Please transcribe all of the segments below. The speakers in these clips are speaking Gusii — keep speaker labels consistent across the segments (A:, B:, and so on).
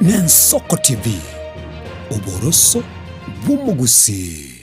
A: Nensoko TV, oboroso bw'omogusii.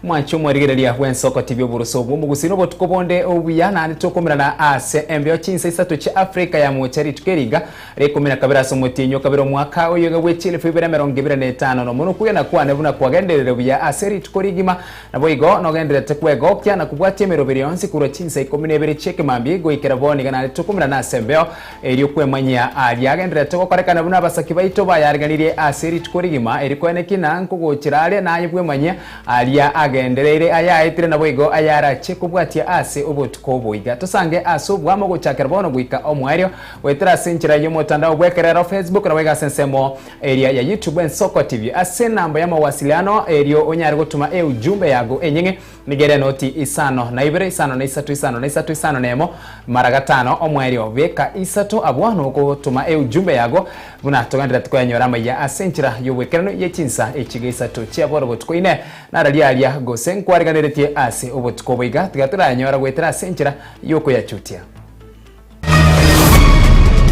B: Mwanche omwarigereria bw'ensoko TV oboruso obwo omogusii nobotuko bonde obuya naende tokomerana ase embeo chinsa isato chia Africa ya mocha rituko eriga Ria ikomi na kabere ase omotienyi o kabere omwaka oyoiga bwe chielfu ibere emerongo ebere na etano nomo nokwegena kwane buna kwagenderire buya ase rituko rigima, naboigo nogendererete kwegokia na kobwatia emeroberio yonsi korwa chinsa ikomi na ibere chi'ekemambia goikera bono iga naende tokomerana ase embeo, erio kwemanyia aria agendererete gokorekana buna abasaki baito bayariganirie ase rituko rigima, erio koeneki na nkogochera are naye bwemanyia Aria agendereire ayaetire naboigo ayarachie kobwatia ase obotuko obo iga. Tosange ase obwamo gochakera bono goika omoerio, goetera ase enchera y'omotandao bw'ekerero Facebook naboigo ase ensemo eria ya YouTube Ensoko TV. Ase enamba y'amawasiliano erio onyare gotuma eujumbe yago enyeng'e nigo ere enoti isano na ibere isano na isato isano na isato isano na emo mara gatano omoerio beka isato abwo nogotoma eujumbe yago Buna togendererete koyanyora amaiya ase enchera y'obwekeranu ye chinsa echiga isato chia bono botuko ine, nararia aria gose nkwariganeretie ase obotuko obo iga, tiga torayanyora goetera ase enchera y'okoyachutia.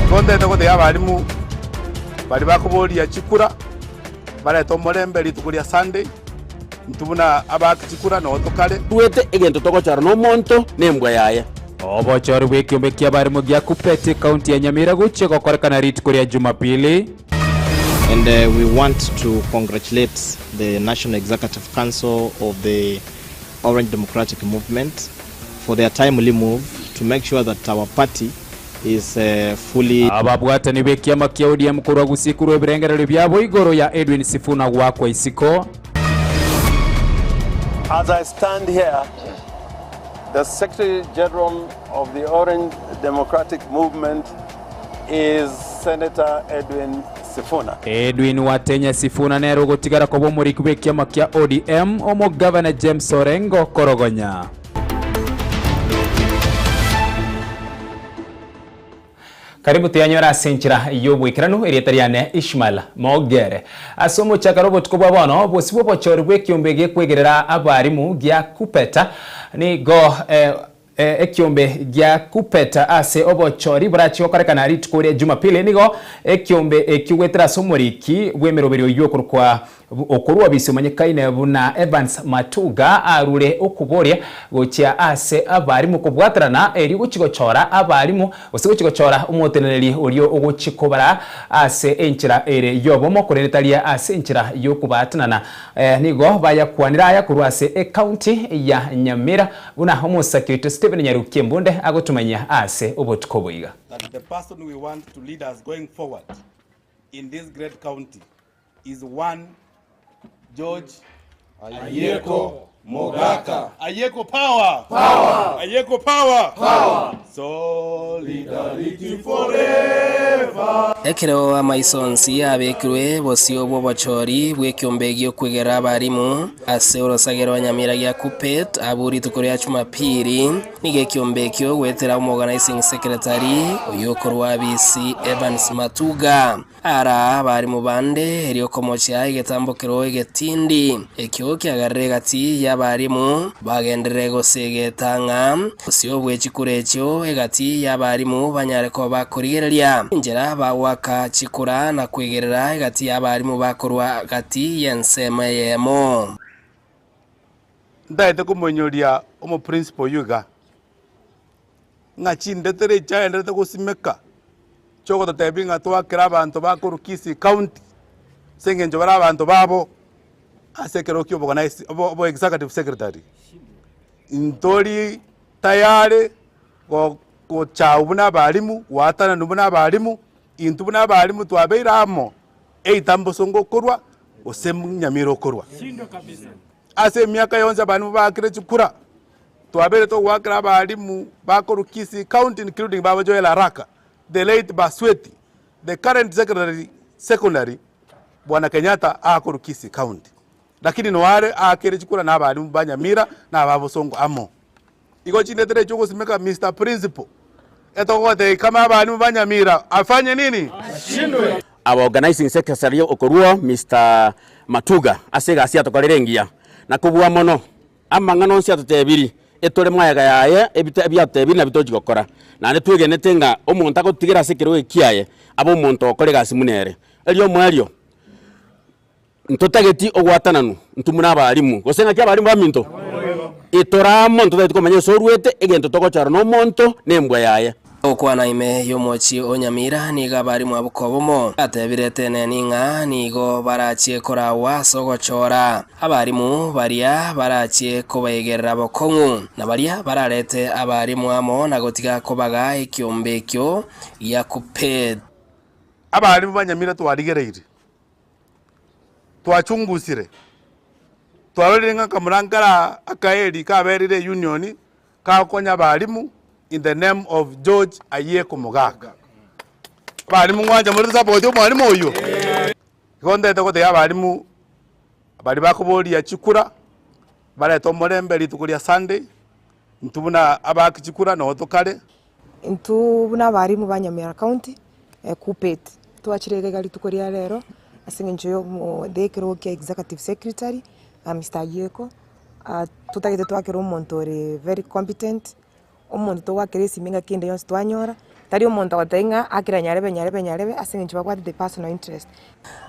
C: Igo ntagete gotebia abalimu baria bakoboria chikura, barete omorembe rituko ria Sunday, intwe buna abaaki chikura noo tokare.
D: Ruete egento togochora nomonto nembwa yaye.
B: Obochori bw'ekiombe ki'abarimo gia Kuppet ekaunti ya Nyamira gochia gokorekana rituko ria Jumapili.
E: And we want to congratulate the National Executive Council of the Orange Democratic Movement for their timely move to make sure that our party is fully.
B: Ababwatani b'ekiama kia ODM korwa Gusii korwa ebirengererio biabo igoro ya Edwin Sifuna goakwa isiko.
F: As I stand here, The Secretary General of the Orange Democratic Movement is Senator Edwin Sifuna.
B: Edwin Watenya Sifuna nere ogotigara koba omoriki bw'ekiama kia ODM, Omogavana James Orengo korogonya. Karibu toyanyore ase enchera y'oboikeranu erieta riane Ishmael Mogere. Ase omochakano obotuko bwa bono, bosio bw'obochori bw'ekiombe gekwegerera abarimu gia Kuppet nigo ekiombe gia Kuppet ase obochori borachie gokorekana rituko ria Jumapili nigo ekiombe ekio goetera ase omoriki bw'emeroberio oyio okorokwa Okorua bisi omanyekaine buna Evans Matuga arure okoboria gochia ase abarimu kobwaterana erio gochia gochora abarimu gose gochia gochora omoteneneri oria ogochia kobara ase enchera ere yobomo korende tari ase enchera yokobaatanana. Nigo bayakwanire aya korwa ase ecounty ya Nyamira buna omosaki oito Stephen Nyaruki Embunde agotomanyia ase obotuko obo iga.
C: That the person we want to lead us going forward in this great county is one George Ayieko Mogaka. Ayieko power! Power! Ayieko power! Power! Solidarity forever!
G: Ekero amaiso onsi abekirwe bosio bw'obochori bw'ekiombe gi'okwegera abarimu ase orosage rwa Nyamira gia Kuppet abwo rituko ria Jumapili, Nigo ekiombe ekio goetera Omoorganising Secretary oyio okorwa Abisi Evans Matuga. Ara abarimu bande erio komochia egetambokero egetindi ekio kiagerire egati y'abarimu bagenderere gosegeta ng'a bosio bwe chikura echio egati y'abarimu banyare koba bakorigereria enchera bagoaka chikura na kwegerera egati y'abarimu bakorwa gati y'ensemo eyemo.
C: Ntagete komoinyoria omoprinciple oyio iga, ng'a chindetere echi agenderete gosimeka, chiogototebia ng'a twakera abanto bakorwa Kisii County, ase eng'encho bare abanto babo, ase ekero kia oboganise obo obo executive secretary. Ntori tayari go gochagwa buna abalimu, goatananwa buna abalimu, intwe buna abalimu twabeire amo, either mbosongo okorwa, gose nyamira okorwa. Ase emiaka yonsi abalimu baakire chikura. Twabeire togoakera abalimu ba korwa Kisii County including Baba Joel Araka, the late Basweti, the current secretary secondary Bwana Kenyatta akorwa Kisii County. Lakini noare aakere chikura na abalimu ba Nyamira na aba Bosongo amo. Igo chindetere echio ogosimeka Mister Principal etogotebia kama abalimu ba Nyamira afanye nini?
D: Ashindwe. Our organizing secretary okorwa Mister Matuga ase egasi atokorire engiya na kobua mono amang'ana onsi atotebiri etore magega yaye ebite ebiatotebiri nabio tochi gokora. Naende twegenete ng'a omonto agotigera ase ekerogo eki kiaye abe omonto ogokora egasi buna ere. Erio omoerio Ntotageti ogwatananwa intwe buna abalimu, gose ng'aki abalimu baminto? Itore amo ntotageti komanya ase oruete, egento togochora nomonto na embwa yaye.
G: Gokwana ime y'omochie o Nyamira nigo abalimu abwo kobomo batebire eteneni ng'a nigo barachie koragwa ase ogochora abalimu baria barachie kobaigerera bokong'u, na baria bararete abalimu amo na gotiga kobaga ekiombe ekio gia Kuppet.
C: Abalimu ba Nyamira twarigereirie. Twachungusire, twarorire ng'a kamura nkara akaeri kaberire eunion kagokonya abalimu in the name of George Ayieko Mogaka. Abalimu ngwancha more tosupport omwalimu oywo? Igo ntagete gotebia abalimu baria bakoboria chikura, barete omorembe rituko ria Sunday, intwe buna abaaki chikura noo tokare.
H: Intwe buna abalimu ba Nyamira County, Kuppet, twachire iga iga rituko ria rero ase eng'encho ya omo ekerogo kia executive secretary Mister Ayieko, totagete twakere omonto ore very competent, omonto togoakera esimi engaki ende yonsi twanyora, tari omonto ogotebia ng'a akera nyarebe nyarebe nyarebe ase eng'encho babwate the personal interest.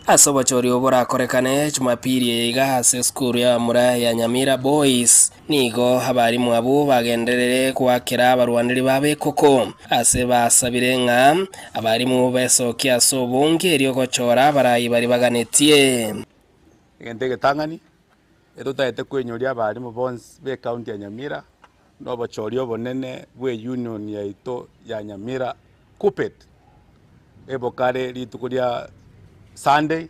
G: Ase obochori obo borakorekane Jumapili eye iga ase esukuru y'abamura ya Nyamira Boys, nigo abarimu abwo bagenderere goakera abarwaneri babo ekoko, ase basabire ng'a abarimu besokie ase obonge erio gochora abarai baria baganetie.
C: Egento egetang'ani etotagete koinyoria abarimu bonsi b'ecounty ya Nyamira na obochori obonene bw'eunion yaito ya Nyamira Kuppet ebokare rituko ria Sunday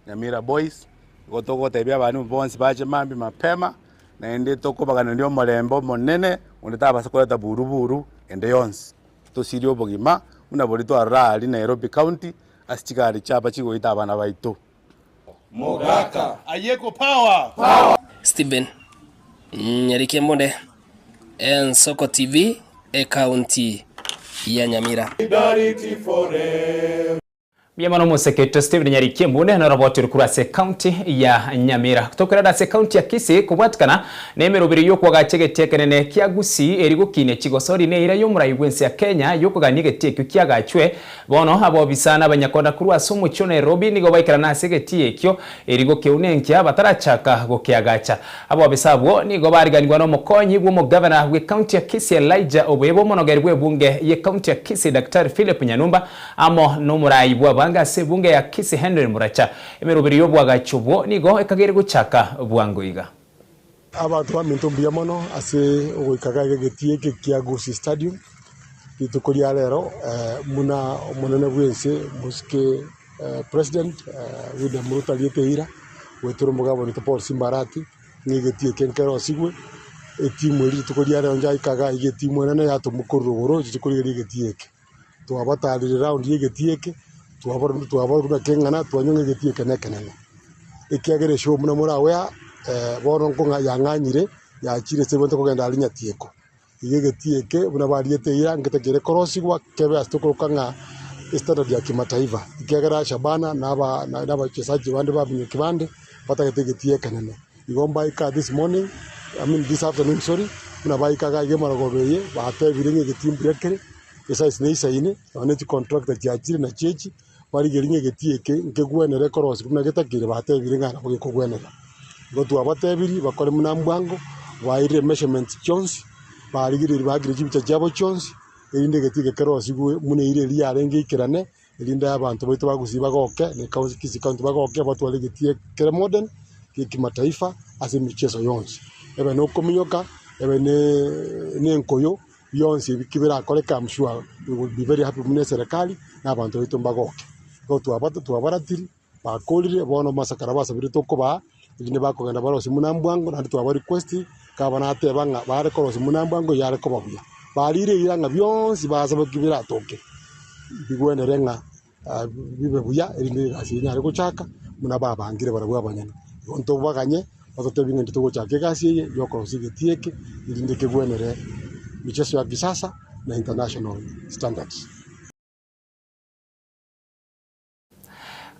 C: Nyamira Boys, igo togotebia abarimu bonsi bache mambia mapema naende tokobaganeria omorembe omonene onde tabasa koreta buru buru ende yonsi. Tosirie obogima buna boria twarora aria Nairobi County ase chigari chiaba chigoita abana baito. Mogaka. Ayeko power.
G: Stephen Nyarikembonde, Ensoko TV, Ekaunti ya Nyamira.
B: Mbuya mono Omoseketo Stephen Nyarikembunde noroboti orokuru ase Ekaunti ya Nyamira. Tokerera ase Ekaunti ya Kisii kobwatikana nemeroberi yokoagacha egetii ekenene kia Gusii eri gokinia chigosori neira yomorai bwense ya Kenya yokogania egetii ekio kiagachwe Bono abobisa na abanyakonda korwa ase omochie o Nairobi nigo baikerana ase egetii ekio, erigo keunenkia batarachaka gokeagacha. Abobisa abwo nigo bariganigwa nomokonyi bw'omogavana bw'ecounty ya Kisii Elijah Obwebo, omonogeri bw'ebunge y'ecounty ya Kisii Daktari Philip Nyanumba amo nomorai bw'abange ase ebunge ya Kisii Henry Muracha. Emeroberi y'oboagachi obwo nigo ekageire gochaka bwango iga.
I: Abanto baminto mbuya mono ase ogoika iga egetii eke kia Gusii Stadium rituko ria rero buna omonene bwense omosike president William Ruto ariete eira goetera omogabana oito Paul Simba Arati ng'a egetii eke nkerosigwe, etimu eria rituko ria rero njaika iga iga etimu enene yatomwa korwa rogoro echiche korigereria egetii eke. Twabatarire round ya egetii eke, twabora twabora buna keng'ana twanywa ng'a egetii eke nekenene. Ekiagera eshow buna more aware bono nkong'a yang'anyire yachire ase ebwenerete kogenda aria nyatieko. Iga egetii eke buna bariete eira ngete kere korosigwa kebe ase tokoroka ng'a estandard ya kimataifa ekiagera Shabana na aba na abachesaji bande ba minyoki bande batagete egetii ekenene. Igo mbaika this morning, I mean this afternoon sorry, buna baika iga iga emerogoba eye batebire ng'a egetii mbuya kere, esize neisaine, nonye ne chicontractor chiachire nachio echi, barigerie ng'a egetii eke nkegwenere korosia buna getakeire batebire ng'a nabo gekogwenera. Igo twabatebirie bakore buna mbwango, bairire measurements chionsi, barigereiri baakire chibicha chiabo chionsi, erinde egetii eke kerosigwe buna eira eria yarenge eikerane, erinde abanto baito ba Gusii bagoke, na ekaunti Kisii County bagoke, batware egetii ekere modern, gia kimataifa ase emicheso yonsi. Ebe na okominyoka, ebe na enkoyo, bionsi ebi ki birakoreke am sure we will be very happy buna eserekari, na abanto baito mbagoke. Igo twabate twabaratiri, bakorire, bono amasakara basabire tokobaa, erinde bakogenda barosie buna mbwango, naende twaba request. Gavana ateba ng'a bare korosia buna mbwango eyio are koba buya. Barire eira ng'a bionsi basaboki biratoke, bigwenere ng'a bibe buya erinde egasi eye enyare gochaka buna babangire barabwo abanyene. Igo ntobaganye batotebie ng'a intwe togochaka egasi eye ya okorosia egetii eke erinde kegwenere micheso ya kisasa na international standards.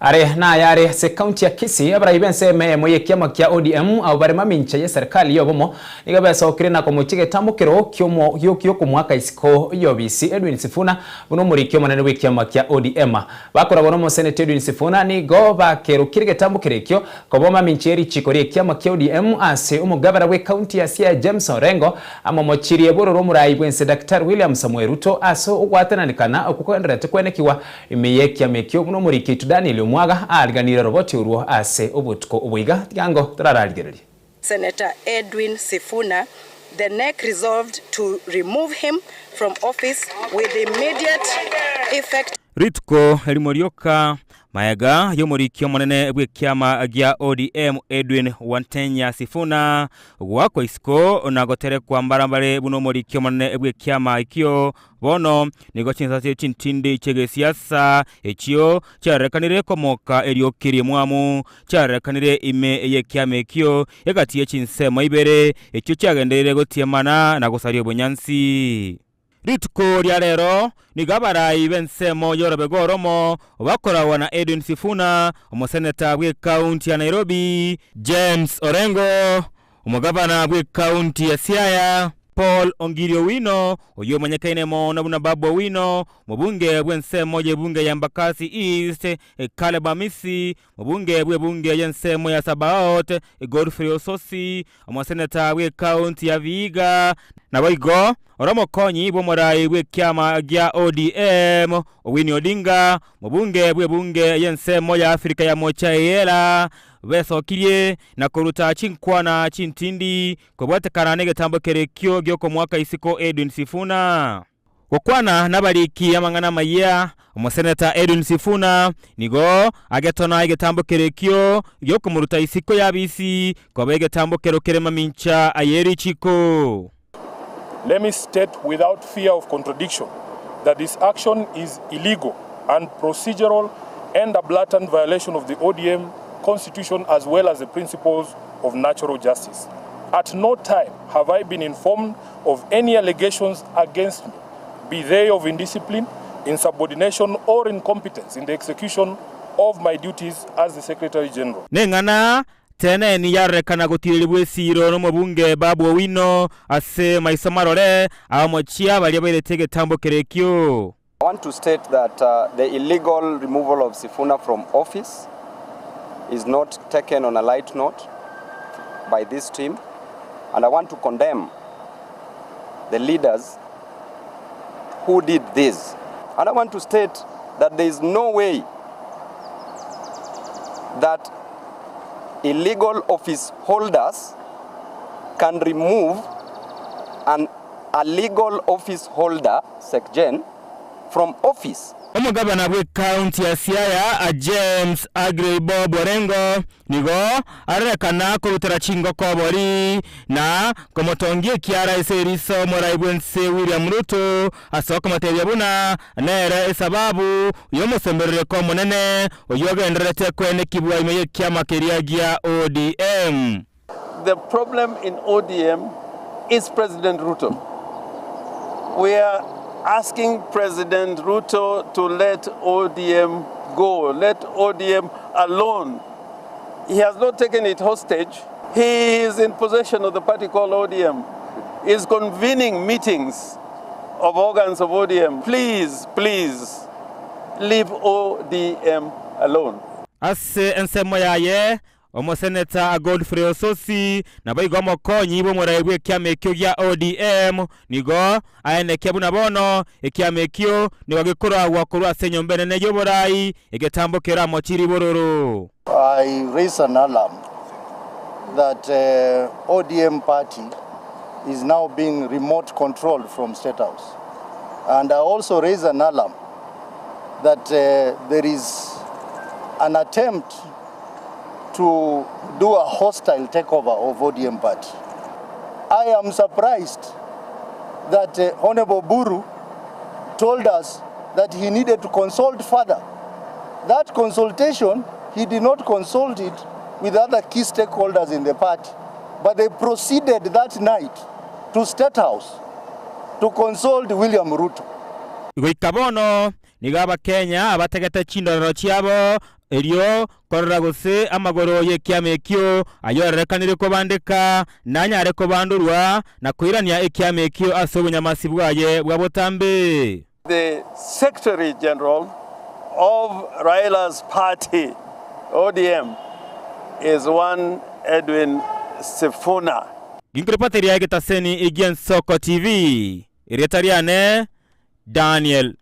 B: Are nayare ase ekaunti ya Kisii, abarai b'ensemo eyemo y'ekiama kia ODM abwo bare mamincha y'eserikali y'obomo nigo besokire na komochia egetambokero gi'okomoaka isiko y'obisi Edwin Sifuna buna omoriki omonene bw'ekiama kia ODM. Bakoragwa n'omoseneti Edwin Sifuna nigo bakerokire egetambokero ekio koba mamincha y'erichiko ri'ekiama kia ODM ase omogabana bw'ekaunti ya Siaya James Orengo amomochirie bororo omorai bw'ense Daktari William Samoei Ruto ase ogwatananekana okwo kogendererete kwenekigwa Ime y'ekiama ekio buna omoriki oito Danieli omwaga aariganirie oroboti orwo ase obotuko obo iga, tiga torararigererie.
J: Senator Edwin Sifuna, the NEC resolved to remove him from office with immediate effect.
K: Rituko erimo rioka magega y'omoriki omonene bw'ekiama gia ODM Edwin Wantenya Sifuna goakwa isiko na goterekwa mbarabare buna omoriki omonene bw'ekiama ekio Bono nigo chinsase chintindi chi'egesiasa echio chiarorekanire komoka erioki rimwamu, chiarorekanire ime y'ekiama ekio, egati ye chinsemo ibere, echio chiagenderire gotiemana na gosaria obonyansi. Rituko ria rero nigo abarai b'ensemo y'orobego oromo bakoragwa na Edwin Sifuna, omoseneta bw'ekaunti ya Nairobi, James Orengo, Omogavana bw'ekaunti ya Siaya, Paul Ongiri Owino, oyio omanyekaine mono buna Babu Owino, omobunge bw'ensemo y'ebunge ya Embakasi East, Caleb Amisi, omobunge bw'ebunge y'ensemo ya Sabaot, Godfrey Osotsi, omoseneta bw'ekaunti ya Vihiga, naboigo ore omokonyi bw'omorai bw'ekiama gia ODM, Owiny Odinga, omobunge bw'ebunge y'ensemo ya Afrika ya Mocha Eyela, Besokirie na koruta chinkwana chintindi kobwatekana negetambo kerekio gi'okomoaka isiko Edwin Sifuna. Gokwana nabariki amang'ana amayia, omoseneta Edwin Sifuna nigo agetona egetambo kerekio gi'okomoruta isiko y'abisi koba egetambo kero kere mamincha ay'erichiko.
L: Let me state without fear of contradiction that this action is illegal and procedural and a blatant violation of the ODM constitution as well as the principles of natural justice. At no time have I been informed of any allegations against me, be they of indiscipline, insubordination or incompetence in the execution of my duties as the Secretary General.
K: Neng'ana Teneni yarorekana gotiirerigwa esiiro nomobunge Babu Owino ase maiso marore abamochia baria bairete egetambo kerekio.
M: I want to state that the illegal removal of Sifuna from office is not taken on a light note by this team and I want to condemn the leaders who did this and I want to state that there is no way that illegal office holders can remove an a legal office holder, SecGen, from office.
K: Omogabana bw'ekaunti ya Siaya, James Aggrey Bob Orengo, nigo arorekana korutera chingoko obori na komotongia ekiara ase eriso omorai bw'ense William Ruto ase okomotebia buna nere esababu y'omosemberereko omonene oyio ogendererete koenekibwa ime y'ekiama keria gia ODM.
F: The problem in ODM is President Ruto. We are asking President Ruto to let ODM go, let ODM alone. He has not taken it hostage. He is in possession of the party called ODM. He is convening meetings of organs of ODM. Please, please, leave ODM alone.
K: Ase ensemo yaye, Omoseneta Godfrey Osotsi naboigo omokonyi bw'omorai bw'ekiama ekio gia ODM nigo aenekia buna bono ekiama ekio nigo gekoragwa korwa ase enyomba enene y'oborai egetambo keramochie ribororo.
N: I raise an alarm that ODM party is now being remote controlled from State House. And I also raise an alarm that there is an attempt to do a hostile takeover of ODM party. I am surprised that Honourable Oburu told us that he needed to consult further. That consultation, he did not consult it with other key stakeholders in the party, but they proceeded that night to State House to consult William Ruto.
K: Goika bono nigo Abakenya bategete chindorero chiabo erio korora gose amagoro y'ekiama ekio ayorerekanire kobandeka, nanyare kobandorwa na koirania ekiama ekio ase obonyamasi bwaye bwa botambe.
F: The Secretary General of Raila's party, ODM, is one Edwin Sifuna.
K: Ginkorepoteria egetaseni gi'Ensoko TV, erieta riane Daniel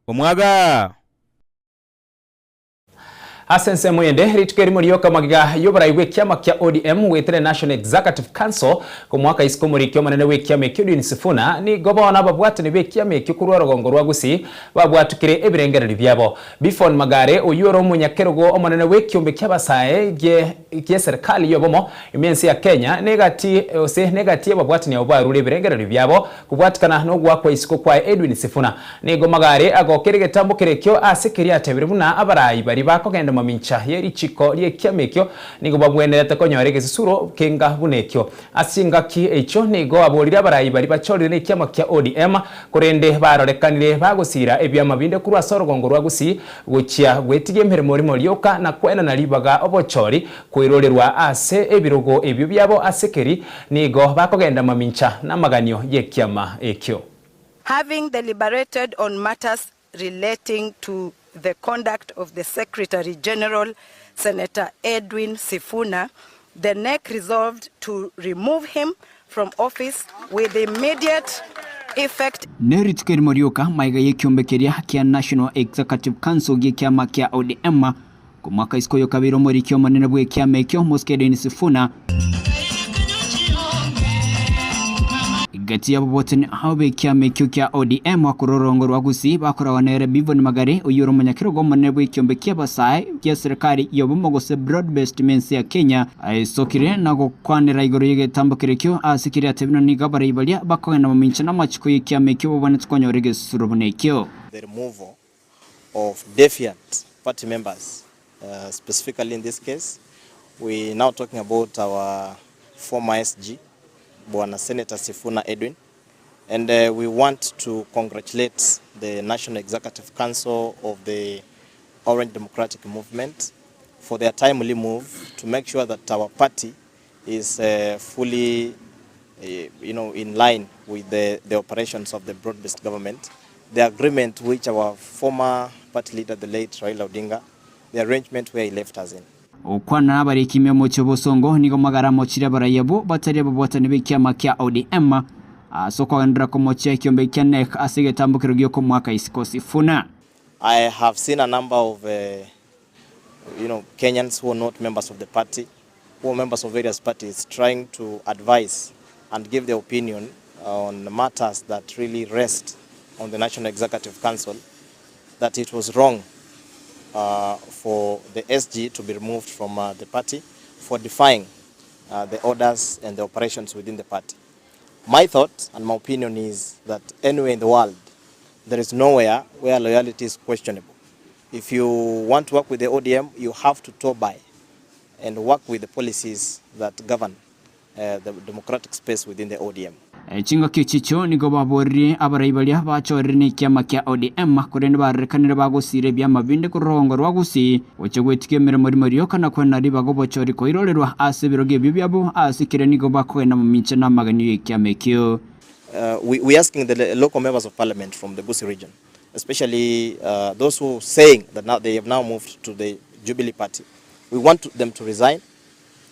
K: Omwaga.
B: Ase ensemo ende, rituko erimo rioka magega y'oborai bw'ekiama kia ODM goetera National Executive Council komoaka isiko omoriki omonene bw'ekiama ekio Edwin Sifuna, nigo bono ababwatani b'ekiama ekio korwa orogongo rwa Gusii babwatukire ebirengererio biabo. Bifon Magare oyio ore omonyakerogo omonene bw'ekiombe ki'abasae gie serikali y'obomo ime ense ya Kenya negati gose negati y'ababwatani abo barure ebirengererio biabo kobwatikana nogoakwa isiko kwaye Edwin Sifuna. Nigo Magare agokera egetambo kerekio ase keria atebire buna abarai baria bakogenda mamincha ye richiko ri'ekiama ekio nigo babwenerete konyora egesusuro kenga buna ekio. Ase chingaki echio nigo aborire abarai baria bachorire nekiama kia ODM korende barorekanire bagosiira ebiama binde korwa ase orogongo rwa Gusii gochia gwetigia emeremo rimo rioka na koenana ribaga obochori koirorerwa ase ebirogo ebio biabo ase keri nigo bakogenda mamincha namaganio y'ekiama ekio.
J: Having deliberated on matters relating to the conduct of the Secretary General, Senator Edwin Sifuna, the NEC resolved to remove him from office with immediate effect.
O: Ne rituko erimo rioka maiga y'ekiombe keria kia National Executive Council gi'ekiama kia ODM Komwaka isiko oyokabeire omoriki omonene bw'ekiama ekio, Mosike Edwin Sifuna. Gati y'ababwatani abo b'ekiama ekio kia ODM korwa orogongo rwa Gusii bakoragwa nere Beaven Magare oyio ore omonyakerogo omonene bw'ekiombe ki'abasae kia serikali y'obomo gose Broad Based mense ya Kenya aesokire na gokwanera igoro y'egetambo kerekio ase keria atebire nigo abarai baria bakogenda mamincha namachiko y'ekiama ekio babwenerete konyora egesusuro buna ekio.
E: The removal of defiant party members specifically in this case we now talking about our former SG Bwana Senator Sifuna Edwin and we want to congratulate the National Executive Council of the Orange Democratic Movement for their timely move to make sure that our party is fully you know, in line with the, the operations of the broad-based government. The agreement which our former party leader, the late Raila Odinga, the arrangement where he left us in.
O: Gokwana nabariki ime omochie o bosongo nigo magara amochire abarai abwo batari ababwatani b'ekiama kia ODM ase okogenderera komochia ekiombe kia NEC ase egetambokero gi'okomoaka isiko Sifuna.
E: I have seen a number of uh, you know, Kenyans who are not members of the party, who are members of various parties, trying to advise and give their opinion on matters that really rest on the National Executive Council, that it was wrong for the SG to be removed from the party for defying the orders and the operations within the party. My thought and my opinion is that anywhere in the world, there is nowhere where loyalty is questionable. If you want to work with the ODM, you have to toe by and work with the policies that govern the democratic space within the ODM.
O: Chingaki echichio nigo baboririe abarai baria bachorire nekiama kia ODM korende barorekanire bagosiira ebiama binde korwa rogongo rwa Gusii gochia gwetiga emeremo rimo rioka na kwenena ribaga obochori koirorerwa ase ebirogo ebio biabo ase keria nigo bakogenda momincha namagenio y'ekiama ekio.
E: We we asking the local members of parliament from the Gusii region especially those who saying that now they have now moved to the Jubilee party we want them to resign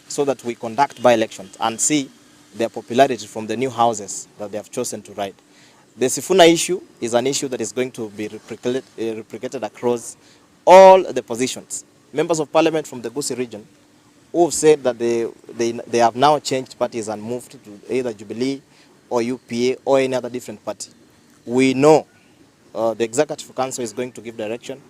E: so that we conduct by-elections and see their popularity from the new houses that they have chosen to ride. The Sifuna issue is an issue that is going to be replicated across all the positions. Members of parliament from the Gusii region who have said that they have now changed parties and moved to either Jubilee or UPA or any other different party. We know the Executive Council is going to give direction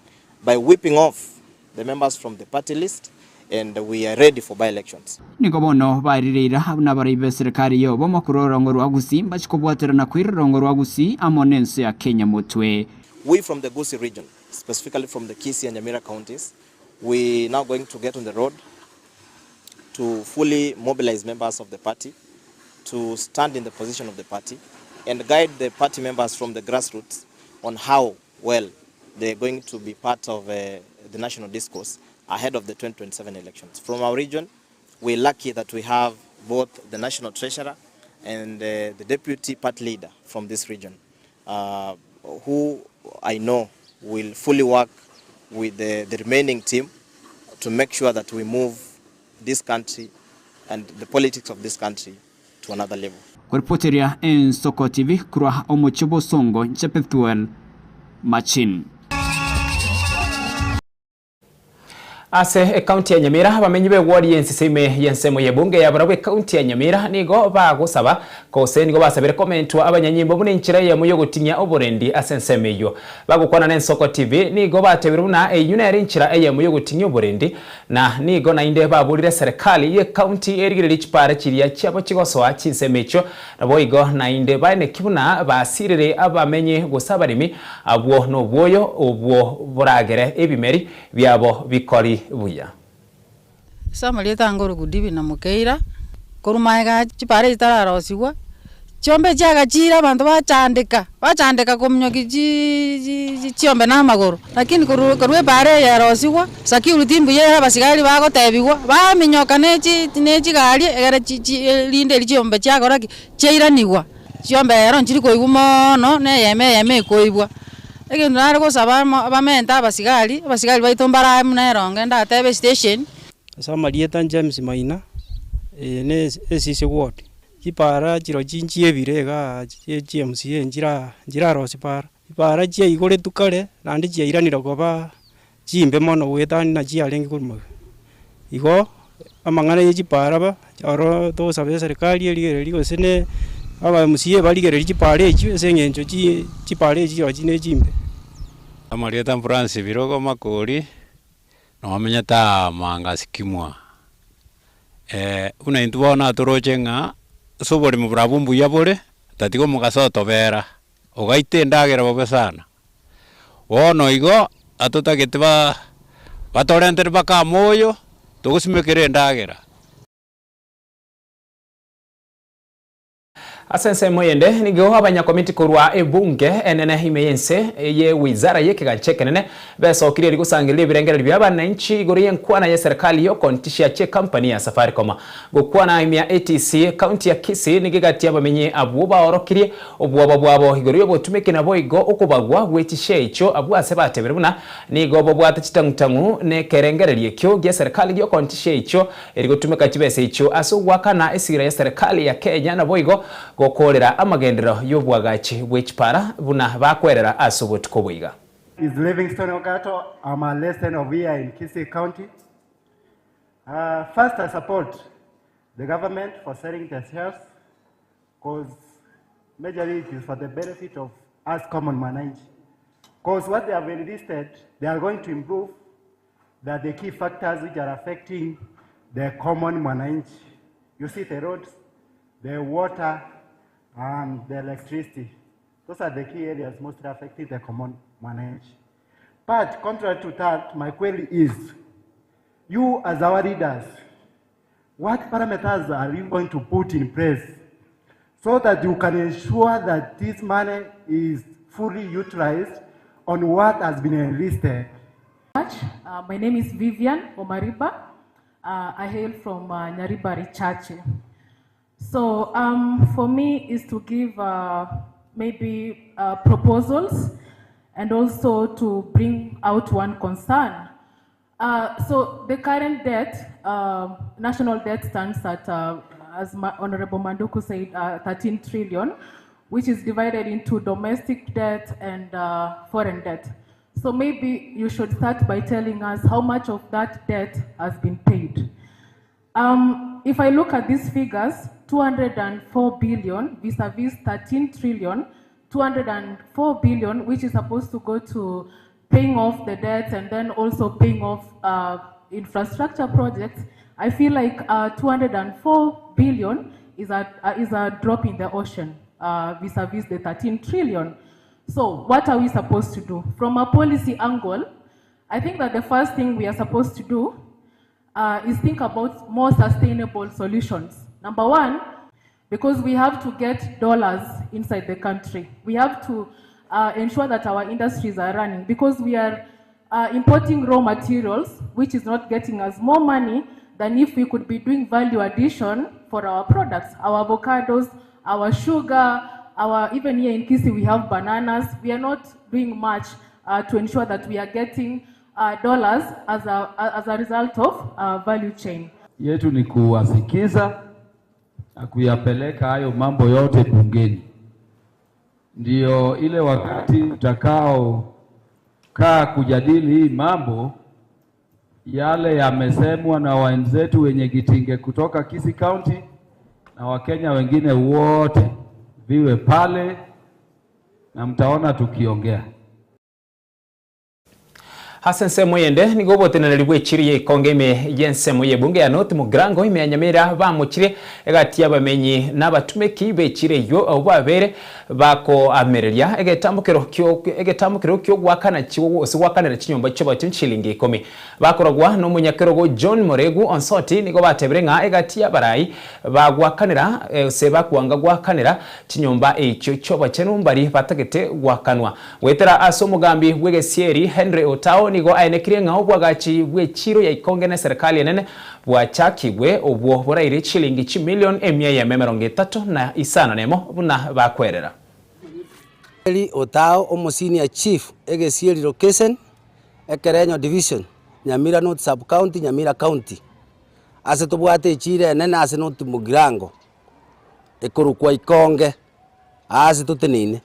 E: by whipping off the members from the party list. and we are ready for by-elections.
O: Nigo bono barire ira buna abarai b'eserekari y'obomo korwa orogongo rwa Gusii mbachie kobwaterana koira orogongo rwa Gusii amo n'ense ya Kenya motwe.
E: We from the Gusii region, specifically from the Kisii and Nyamira counties, we now going to get on the road to fully mobilize members of the party to stand in the position of the party and guide the party members from the grassroots on how well they are going to be part of uh, the national discourse ahead of the 2027 elections. From our region, we're lucky that we have both the national treasurer and uh, the deputy party leader from this region, uh, who I know will fully work with the, the remaining team to make sure that we move this country and the politics of this country to another level.
O: Koripoteria Ensoko TV korwa omochie bosongo inche Pethuel Machin.
B: Ase ekaunti ya Nyamira, abamenyi b'eward y'ensese ime y'ensemo y'ebunge ya barabwo ekaunti ya Nyamira nigo bagosaba gose nigo basabire komentwa abanyanyimbo buna enchera eyemo y'ogotinyia oborendi ase ensemo eyio. Bagokwana n'Ensoko TV nigo batebire buna eyio nere enchera eyemo y'ogotinyia oborendi na nigo naende baborire eserekari y'ekaunti erigererie chipara chiria chiabo chigosoa chinsemo echio Naboigo naende baeneki buna basirire abamenyi gose abaremi abwo nobwoyo obwo boragere ebimeri biabo bikori buya.
P: Ase amarieta ange ore Goodivin na Mokeira, korwa magega chipara echi chitararosigwa, chiombe chiagachire abanto bachandeka, bachandeka kominyokia chiiiii chiombe na amagoro, lakini korwa korwa epara eye yarosigwa, security mbuya ere abasigari bagotebiwa, baminyoka na echi na echigari egere chi chi rinde erio chiombe chiakora ki, chiairaniwa. Chiombe ero nchiri koigwa moono, na eyemo eyemo ekoigwa. Egento nare gosaba amo bamente abasigari, abasigari baito mbarae buna eronge ndatebe estation.
Q: Ase amarieta James Maina, eye ne esisi ward. Chipara chirochio nchiebire igaa chie chi MCA nchira nchirarosia para. Chipara chiaigoretwe kare naende chiairanire koba chimbe mono goetania na chiarenge korwa magega. Igo amang'ana ya chipara ba oro togosaba eserikari erigererie gose ne aba MCA barigererie chipara echio ase eng'encho chi chipara echio chirochio ne chimbe.
R: Amarieta Francis Birogo Makori, Nomenyete aa Mangasi Kimwa. Buna intwe bono atoroche ng'a ase oboremo borabwo mbuya bore, tatiga omogaso otobera, ogaita endagera bobe sana. Bono igo, atotagete ba batorentere mpaka amoyo, togosimekera endagera.
B: Ase ensemo eyende, nigo abanyakomiti korwa ebunge enene ime y'ense ye wizara y'ekegancha ekenene besokirie erio gosangereria ebirengererio bia abananchi igoro y'enkwana y'eserekari y'okontishia chi'ecompany ya Safaricom. Gokwana ime ya ATC county ya Kisii nigo egati y'abamenyi abwo baorokirie obwoba bwabo igoro y'obotumeki naboigo okobagwa gwe chishare echio abwo ase batebire buna nigo bobwate chitang'utang'u nekerengererio ekio gi'eserekari gi'okontishia echio Eri gotumeka chibesa echio ase ogoakana esira ya serikali ya Kenya naboigo gokoorera amagenderero y'oboagachi bwe chipara buna bakwerera ase obotuko obo iga.
S: Is Livingstone Ogato. I'm a resident of here in Kisii County. Uh, first, I support the government for selling the shares because majorly it is for the benefit of us common mwananchi. Because what they have enlisted, they are going to improve that the key factors which are affecting the common mwananchi. You see the roads, the water, and the electricity. Those are the key areas mostly affecting the common mwananchi. But contrary to that, my query is, you as our leaders, what parameters are you going to put in place so that you can ensure that this money is fully utilized on what has been enlisted?
T: Much. My name is Vivian Omariba. I hail from Nyaribari Chache. So for me is to give maybe proposals and also to bring out one concern. So the current debt, national debt stands at, as Honorable Manduku said, 13 trillion, which is divided into domestic debt and foreign debt. So maybe you should start by telling us how much of that debt has been paid. If I look at these figures, 204 billion vis-a-vis 13 trillion, 204 billion, which is supposed to go to paying off the debts and then also paying off infrastructure projects, I feel like 204 billion is a, is a drop in the ocean vis-a-vis the 13 trillion. So what are we supposed to do? From a policy angle, I think that the first thing we are supposed to do uh, is think about more sustainable solutions. Number one, because we have to get dollars inside the country. We have to uh, ensure that our industries are running because we are uh, importing raw materials, which is not getting us more money than if we could be doing value addition for our products, our avocados, our sugar, our even here in Kisii we have bananas. We are not doing much uh, to ensure that we are getting uh, dollars as a, as a result of uh, value chain.
U: Yetu ni kuwasikiza na kuyapeleka hayo mambo yote bungeni, ndiyo ile wakati utakao kaa kujadili hii mambo yale yamesemwa na wenzetu wenye Gitinge kutoka Kisii County na Wakenya wengine wote viwe pale na mtaona tukiongea.
B: Ase ensemo eyende nigo oboteneneri bw'echiri ya Ikonge ime y'ensemo y'ebunge ya North Mugirango ime ya Nyamira bamochire egati y'abamenyi na abatumeki b'echiri eyio abwo babere bakoamereria egetambokero kio egetambokero ki'ogoakana gose goakanera chinyomba chi'obochenu chilingi ikomi. Bakoragwa nomonyakerogo John Moregu Onsoti nigo batebire ng'a egati y'abarai bagwakanera gose bakwanga gwakanera chinyomba echio chi'obochenu mbari batagete gwakanwa. Goetera ase omogambi bw'egesieri Henry Otao nigo aenekirie ng'a obwagachi bw'echiro ya Ikonge na eserekari enene bwachakigwe obwo boraire chilingi chimilion emia eyemo emerongo etato na isano nemo buna bakwerera.
V: Henry Otao omo Senior Chief Egesieri Location, Ekerenyo Division, Nyamira North Sub County, Nyamira County. Ase tobwate echiro enene ase North Mugirango ekorokwa Ikonge aase toteneine.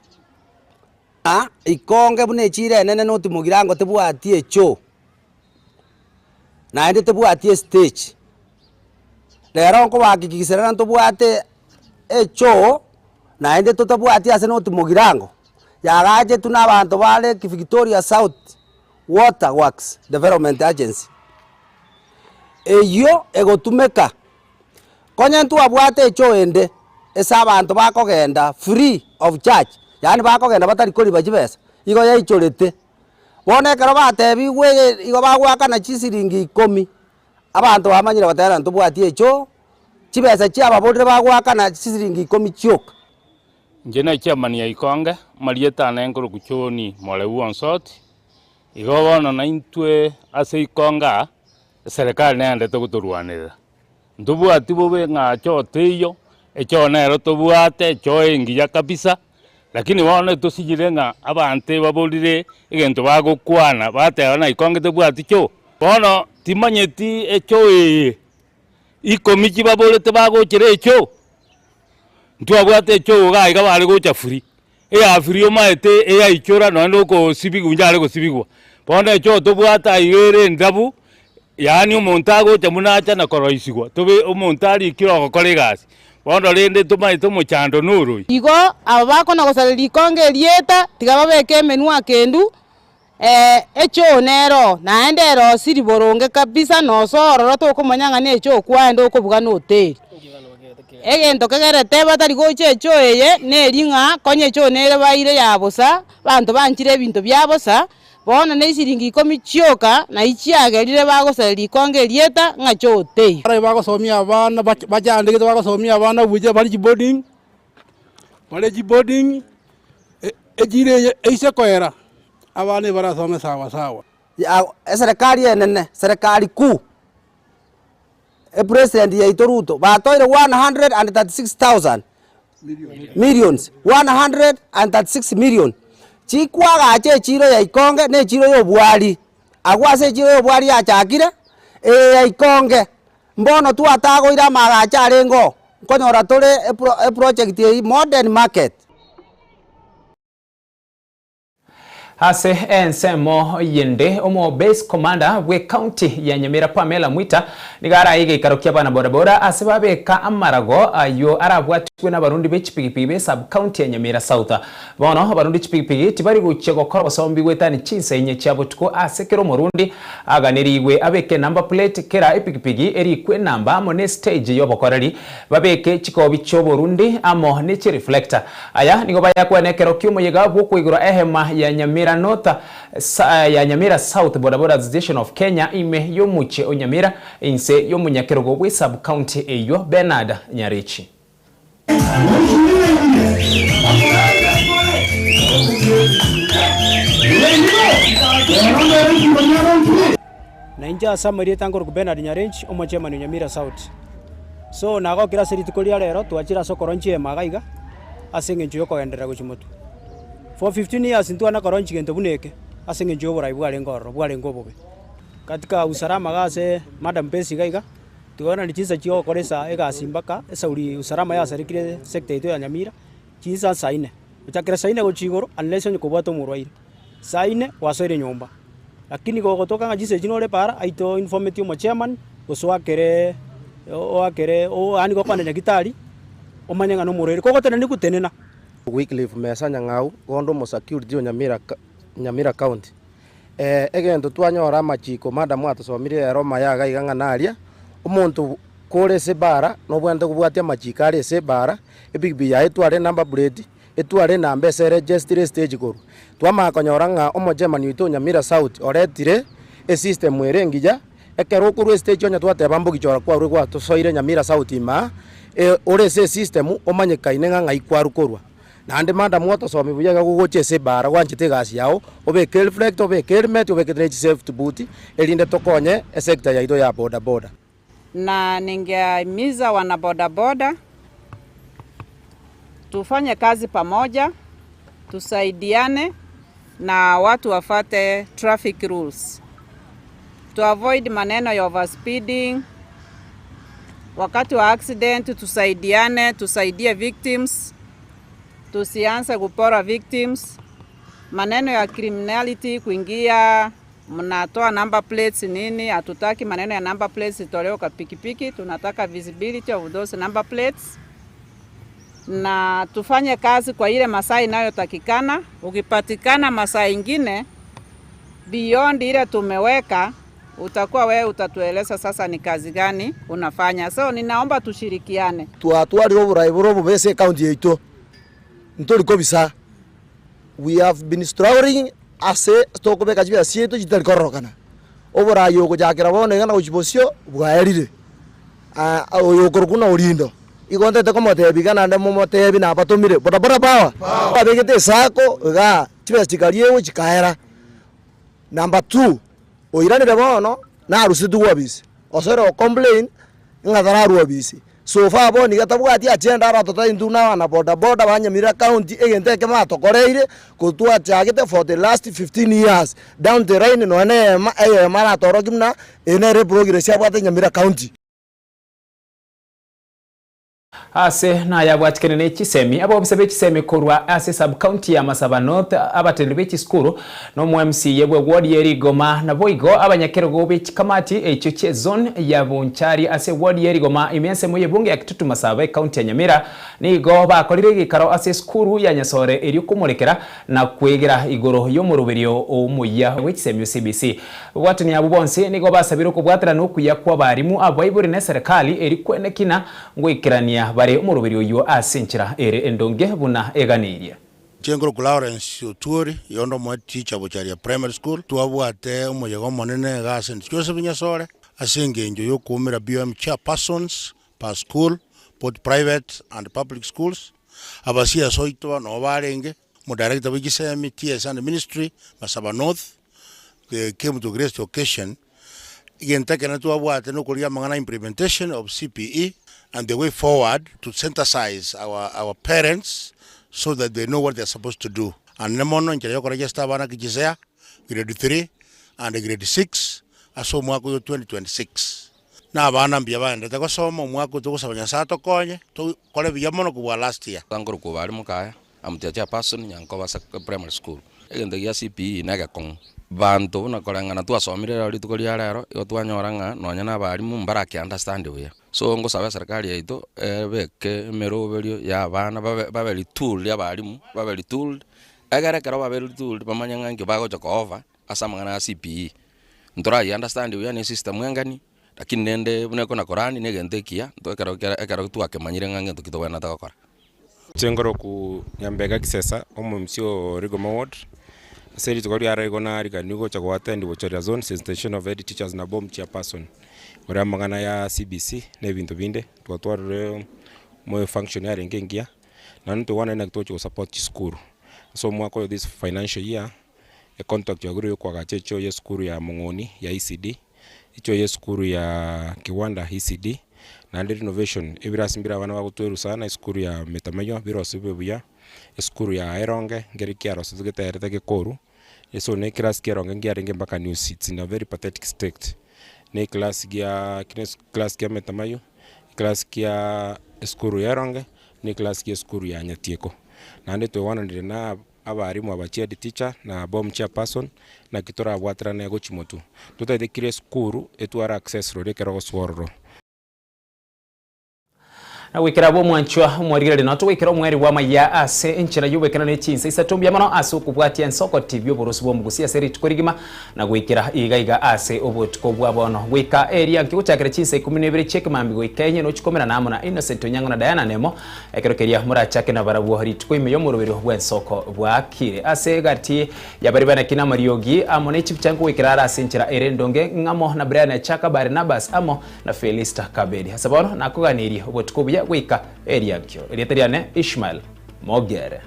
V: Ng'a Ikonge buna echiro enene North Mugirango tebwati echoo, naende tebwati estage. Rero nkobahakikiserera ntobwate echoo naende totabwati ase North Mugirango, yagachetwe na abanto ba Lake Victoria South Water Works Development Agency, eyio egotumeka Konya ntwabwate echoo ende ase abanto bakogenda free of charge, yaani bakogenda batari koriba chibesa, igo yaichorete. Bono ekero batebigwe igo bagoakana chisiringi ikomi, abanto bamanyire bateba ntobwati echoo, chibesa chiababorire bagoakana chisiringi ikomi chioka.
W: Inche ne chairman ya Ikonge, amarieta ane nkorokwa John Moreu Onsoti, igo bono naintwe ase Ikonge aa, eserekari neyendete gotorwanerera. Ntobwati bobe ng'a choo teiyo, echoo nero tobwate, echoo engiya kabisa, lakini bono etosinyire ng'a abanto ebaborire egento bagokwana, bateba naki konge tobwati choo. Bono timanyeti echoo eye, ikomi chibaborete bagochera echoo, ntwabwate echoo iga iga bare gocha free, eya free omaete eyaichora nonye okosibigwa inche are gosibigwa. Bono echoo tobwate aiga ere endabu, yaani omonto agocha buna acha na koroisigwa, tobe omonto arikire ogokora egasi. Bono rende tomaete omochando noroi.
P: Igo aba bakona gosaria rikonge erieta, tiga babeke emenwa akendu, echoo nero, naende erosiri boronge kabisa, nosoa ororo tokomanya ng'a nechoo kwaenda okobuga noteri. Egento kegerete batari gocha echoo eye, neri ng'a konya echoo nere baire ya bosa, abanto banchire ebinto bia bosa, bono ne eshiringi ikomi chioka nayi chiagerire bagosaria rikonge erieta ng'a choo teiyo.
X: Baria bagosomia abana bachandegete bagosomia abana buya bare chiboarding, bare chiboarding, echiro eye eise koera, abana ebarasome sawa sawa.
V: Ya eserekari enene, serikali kuu, epresident yaito Ruto, batoire 136,000 millions, 136 million, chikwagacha echiro ya Ikonge na echiro ya obwari, agwo ase echiro ya obwari yachakire, eye ya Ikonge, mbono twatagoire amaagacho arenge oo, nkonyora tore epro eproject eyio modern market.
B: Ase ensemo yende, omo base commander bwe county ya Nyamira Pamela Mwita nigo araye egeikaro kia abana bodaboda ase babeka amarago ayio arabwatwe. N'abarundi be chipigipigi be sub-county ya Nyamira South. Bono abarundi chipigipigi tibari gochia gokora obosombi goetania chinsa inye chia botuko ase kera omorundi aganerigwe abeke number plate kera epigipigi erikwe enamba amo ne stage y'obokoreri babeke chikobi chi'oborundi amo ne chireflector. Aya nigo bayakwane ekero ki'omoyega bw'okoigora ehema ya Nyamira North ya Nyamira South Bodaboda Association of Kenya ime y'omochie o Nyamira inse y'omonyakerogo bwe sub-county eyio Bernard Nyarichi.
A: Na inche ase amarieta nkorokwa Bernard Nyarenchi, omochairman o Nyamira South. So nagokire ase rituko ria rero twachire ase okoronchia ehema iga iga, ase eng'encho ya okogenderera gochia motwe. For 15 years ntwana koronchia gento buna eke, ase eng'encho ya oborai bwarenge ororo, bwarenge obobe. Katika usalama iga ase madam base iga iga, Tigoenani chinsa chia ogokora esa egasi mpaka esauri usalama yasarekire sector yaito ya Nyamira, chinsa saa ine. Gochakera saa ine gochia igoro unless onye kobwate omorwaire. Saa ine gwasoire nyomba. Lakini gogotoka ng'a chinsa echi nore para aito informeti omochairman gose oakere oakere yaani gokwana nyagetari omanye ng'a nomorwaire. Kogotenena gotenena.
C: Wycliffe Mesa Nyang'au, gondo omosecurity o Nyamira Nyamira County. Egento twanyora amachiko madam atosomirie ere omaya iga iga ng'a naria, omonto kore ase ebara nobwenerete kobwatia amachiko are ase ebara, epikipiki yaye etware enumber plate, etware enamba ase eregistire estage korwa. Twamanya konyora ng'a omochairman oito o Nyamira South oretire esystem ere engiya, ekero okorwa estage onye twateba mbogichora kwarure gwatosoire Nyamira South ime aa, ore ase esystem omanyekaine ng'a ng'ai kwarwa korwa. Naende madam otosomi buya iga gogocha ase ebara gwanchete egasi yao, obeke reflector, obeke helmet, obeke ne chisafety boot, erinde tokonye esector yaito ya boda boda.
D: Na ningehimiza wanabodaboda tufanye kazi pamoja, tusaidiane na watu wafate traffic rules. To avoid maneno ya overspeeding. Wakati wa accident tusaidiane, tusaidie victims, tusianze kupora victims. Maneno ya criminality kuingia, mnatoa number plates nini, hatutaki maneno ya number plates itolewe kwa pikipiki, tunataka visibility of those number plates. Na tufanye kazi kwa ile masaa inayotakikana. Ukipatikana masaa ingine beyond ile tumeweka, utakuwa wewe utatueleza sasa ni kazi gani unafanya. So ninaomba tushirikiane.
H: Twatwarire oborai bore obobe ase ecounty yaito, ntori kobisa, we have been struggling ase tokobeka chibesa chiaito chitari kororokana. Oborai ogochakera bono iga na gochia bosio bwaerire, oyo okorokwa buna Orindo, igo ntagete komotebia iga naende momotebie nabatomire, bodaboda power, babegete esako igaa, chibesa chikariegwa chikaera. Number two, oiranire bono narusetigwe obisi, osoire go complain ng'a tararwa obisi. So far bono iga tabwati agenda aratotebie intwe buna abana boda boda ba Nyamira county egento ekemo atokoreire ko twachagete for the last 15 years down the line nonya na eyemo eyemo aratorokie buna eye nere progress abwate Nyamira county.
B: Ase nayabwatikene ne chisemi, abobisa be chisemi korwa ase sub-county ya Masaba North, abateneneri be chisukuru, na omo MCA bwe ward ye Rigoma, naboigo abanyakerogo be chikamati echio chie zone ya Bonchari ase ward ye Rigoma ime ensemo y'ebunge ya Kitutu Masaba ecounty ya Nyamira nigo bakorire egeikaro ase esukuru ya Nyasore erio komorekera na kwegera igoro y'omoroberio omoyia bwe chisemi o CBC. Babwatani abwo bonsi nigo basabire okobwaterana okuya kw'abarimu, abaibori na eserekari eri kwenekina Ngoikerania bare omoroberi oyio ase enchera ere endonge buna eganeirie.
Y: Inche nkorokwa Lawrence Otuori, oyonde omoe teacher Bocharia Primary School. Twabwate omoyega omonene iga ase St Joseph Nyasore ase engencho yokoumera BOM chairpersons per school, both private and public schools. Aba CS oito noo barenge, omodirector bwe chisemi, TS and ministry, Masaba North, they came to grace the occasion. Egento ekenene twabwate nokorigia amang'ana implementation of CPE and the way forward to sensitize our, our parents so that they know what they are supposed to do. And ne mono enchera yokoregister abana kichisea grade 3 and grade 6 ase omwaka oyo 2026. Na abana mbuya baendete gosoma omwaka oyo togosaba Nyasaye atokonye tokore buya mono kobua last year.
Z: Nkorokwa Obari Mokaya, I'm the chairperson Nyankoba Primary School. Egento gia CPE negekong'u, banto buna koreng'ana twasomire rero rituko ria rero, igo twanyora ng'a nonya na abalimu mbaraki understand buya. So ngosaba eserikari yaito, ebeke emeroberio ya abana babe babe retooled abalimu, babe retooled, egere ekero babeire retooled bamanye ng'a inki bagocha ko offer ase amang'ana ya CPE. Ntorayi understand buya na esystem engani, lakini rende buna ekona korani na egento ekiya, nto ekero kera ekero twakemanyire ng'a ngento ki tobwenerete gokora.
F: Inche nkoroku Nyambega Kisesa, omo-MC o Rigoma Ward, ase rituko ria rero igo nariganiwe gocha go attend Bochoria Zone sensitization of head teachers na BOM chairperson, igoro y'amang'ana ya CBC na ebinto binde, twatwarire moyo function yarenge engiya, naende ntogwanani naki togochi go support chisukuru. Ase omwaka oyo this financial year, econtract yagure ya okoagacha echoo ya esukuru ya Mong'oni ya ECD, Echoo ya esukuru ya Kiwanda ECD, naende renovation, ebirasi mbire abana bagotwerwa sana esukuru ya Metamaywa birosiwe buya, esukuru ya Eronge nkeri kiarosetwe getaerete gekoru, eso na eclass kia Eronge nkiarenge mpaka new seats in a very pathetic state. Na eclass gia class kia Metamaywa, eclass kia esukuru ya Eronge, na eclass kia esukuru ya Nyatieko. Naende twaigwananire na Abarimu aba chihead teacher na BOM chairperson naki torabwaterane gochia motwe. Totaete kira esukuru etware access roria ekero ogosoa ororo.
B: Na goikera abwo omwanchwa omwarigereria nao togoikera omweri bw'amaya ase enchera y'obwekeno ne chinsa isato mbuya mono ase okobwatia ensoko TV oborosi bw'omogusi ase rituko rigima na goikera iga iga ase obotuko bwa bono goika eria nki gochakera chinsa ikomi na ibere chi'ekemambia goika enye nochikomera amo na Innocent Onyango na Diana Nemo Ekero keria morachake nabarabwo rituko ime y'omoroberio bw'ensoko bwakire ase egati ya baria banaki namariogi amo ne chibicha nkogoikera are ase enchera ere endonge ng'amo na Brian Achaka, Barnabas amo na Felista Kabedi. Ase bono nakoganirie obotuko obuya goika eriankio. Erieta riane Ishmael Mogere.